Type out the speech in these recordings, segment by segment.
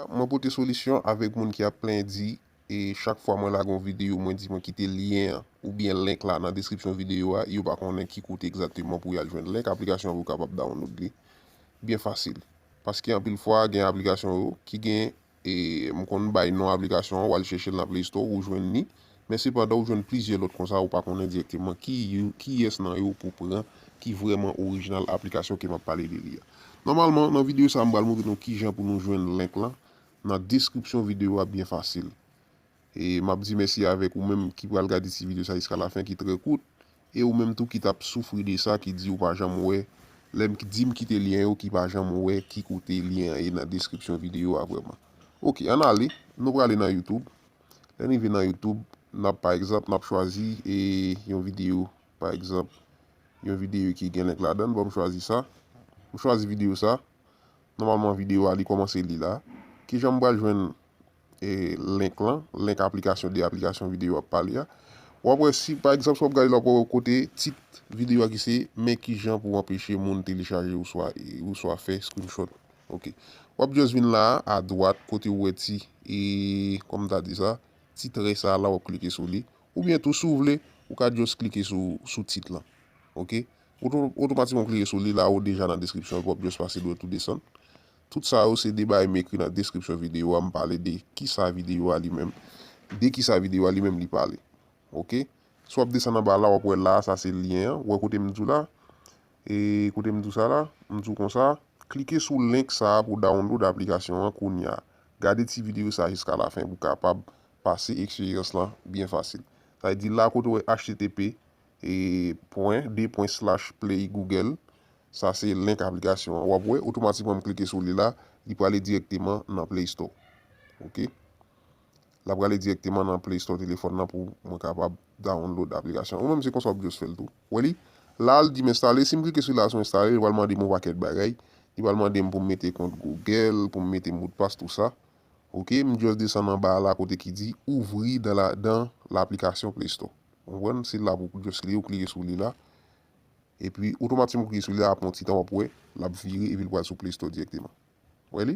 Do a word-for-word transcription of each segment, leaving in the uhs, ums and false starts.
Mwen pote solisyon avèk moun ki ap plenyen di, e chak fwa mwen lage yon videyo, mwen di mwen kite lyen an oubyen link la nan deskripsyon videyo a, yo pa konnen ki kote egzakteman pou y al jwenn link aplikasyon an pou kapab download li byen fasil. Paske anpil fwa, gen aplikasyon yo ki gen, e m konn bay non aplikasyon an, w al chèche l nan Play Store, ou jwenn li, men sepandan ou jwenn plizyè lòt konsa, ou pa konnen dirèkteman ki yo, kiyès nan yo pou pran, ki vrèman orijinal aplikasyon ke m ap pale de li a. Nòmalman, nan videyo sa a, m pral montre nou kijan pou nou jwenn link lan nan deskripsyon videyo a byen fasil. E m ap di mèsi avèk ou menm ki pral gade ti videyo sa jiska lafen, ki trè kout, e ou menm tou ki t ap soufri de sa, ki di ou pa janm wè, lè m di m kite lyen yo, ki pa janm wè ki kote lyen an ye nan deskripsyon videyo a vrèman. Oke, ann ale, nou prale nan YouTube. Lè n rive nan YouTube, n ap, pa egzanp, n ap chwazi, e, yon videyo, pa egzanp, yon videyo ki gen link ladan l, bon, m chwazi sa. M chwazi videyo sa. Nòmalman, videyo a, li kòmanse li la. Kijan m pral jwenn, e, link lan, link aplikasyon de aplikasyon videyo ap pale a? W ap wè si, pa egzanp, si w ap gade la, w ap wè kote tit videyo a ki se, men kijan pou anpeche moun telechaje oswa, e, oswa fè screenshot. Oke. W ap just vin la, a dwat, kote w wè ti, e, kòman m ta di sa, ti trè sa la, w ap klike sou li. Oubyen tou, si w vle, ou ka just klike sou, sou tit lan. Oke? Oto-, otomatikman w klike sou li, la ou deja nan deskripsyon, w ap just pase dwat ou desann. Tout sa yo se de bagay m ekri nan deskripsyon videyo a, m pale de kisa videyo a li menm, de kisa videyo a li menm li pale. Oke? Si w ap desann anba la, w ap wè la, sa se lyen an. Ou wè kote m di w la? E kote m di w sa la? M di w konsa, klike sou link sa a pou download aplikasyon an kounye a. Gade ti videyo sa a jiska lafen pou w kapab pase eksperyans lan byen fasil. Sa vle di la kote w wè H T T P, e, pwen, de pwen, slash, play Google. Sa se link aplikasyon an. W ap wè, otomatikman m klike sou li la, li prale dirèkteman nan Play Store. Oke? L ap prale dirèkteman nan Play Store telefòn nan pou mwen kapab download aplikasyon. Ou menm se konsa w ap just fè l tou. Wè li? La, l di m enstale. Si m klike sou li la, sou enstale, li pral mande m yon pakèt bagay. Li pral mande m pou m mete kont Google, pou m mete modpas, tou sa. Oke, m just desann anba la kote ki di ouvrir dans la, dans l'application Play Store. Ou konprann? Se la pou w just klike, ou klike sou li la. Epi, otomatikman, ou klike sou li la, apre yon ti tan, w ap wè, l ap vire epi l pral sou Play Store dirèkteman. Wè li?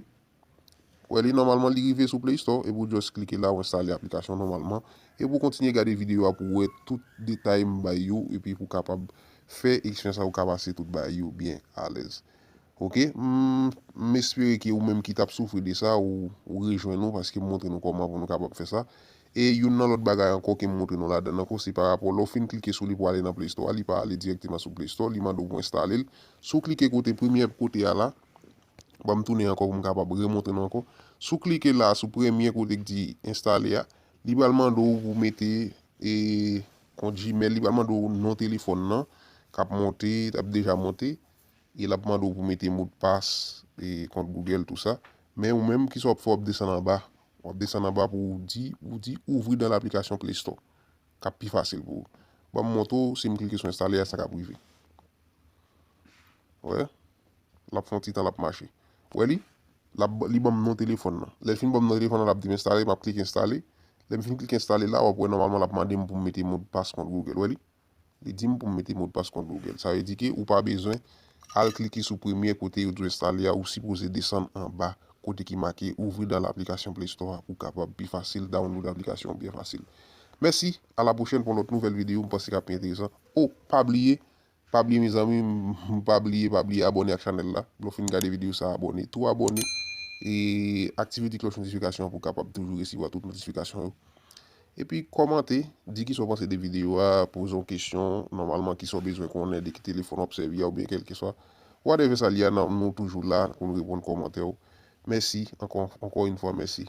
Wè li, nòmalman, li rive sou Play Store, epi w just klike la, w enstale aplikasyon nòmalman. Epi w kontinye gade videyo a pou w wè tout detay m bay yo, epi pou w kapab fè eksperyans la, ou ka pase tout bagay yo byen alèz. Oke, m, m espere ke ou menm ki t ap soufri de sa, ou, ou rejwenn nou, paske m montre nou kòman pou nou kapab fè sa. E youn nan lòt bagay ankò ke m montre nou ladan ankò, se pa rapò lè w fin klike sou li pou ale nan Play Store a, li pa ale dirèkteman sou Play Store, li mande w pou enstale l. Si w klike kote premyè kote a la, ban m tounen ankò pou m kapab remontre nou ankò. Si w klike la sou premye kote ki di enstale a, li pral mande w pou mete, e, kont Gmail, li pral mande w non telefòn nan k ap monte, t ap deja monte, e l ap mande w pou mete modpas, e, kont Google, tou sa. Men ou menm, kisa w ap fè, w ap desann anba. W ap desann anba pou w di, ou di ouvrir dans l'application Play Store. K ap pi fasil pou ou. Ban m montre w, si m klike sou enstale a, sa k ap rive. Wè. L ap fè yon ti tan, l ap mache. Wè li? L ap, li ban m non telefòn nan. Lè l fin ban m non telefòn nan, l ap di m enstale, m ap klike enstale. Lè m fin klike enstale la, w ap wè nòmalman l ap mande m pou m mete modpas kont Google. Wè li? Li di m pou m mete modpas kont Google. Sa vle di ke ou pa bezwen al klike sou premye kote yo di w enstale a, ou sipoze desann anba kote ki make ouvrir dans l'application Play Store a pou w kapab pi fasil download aplikasyon an byen fasil. Mèsi, a la pwochèn pou yon lòt nouvèl videyo, m panse k ap pi enteresan. O, pa bliye, pa bliye mezanmi, m, pa bliye, pa bliye abòne ak chanèl la. Lè w fin gade videyo sa, abòne. Tou abòne e aktive ti klòch notifikasyon an pou w kapab toujou resevwa tout notifikasyon yo. Epi kòmante, di kisa w panse de videyo a, poze yon kesyon, nòmalman kisa w bezwen konnen, de ki telefòn w ap sèvi a oubyen kèlkeswa. Whatever sa l ye a, nou, nou toujou la pou n reponn kòmantè w. Mèsi, ankò, ankò yon fwa, mèsi.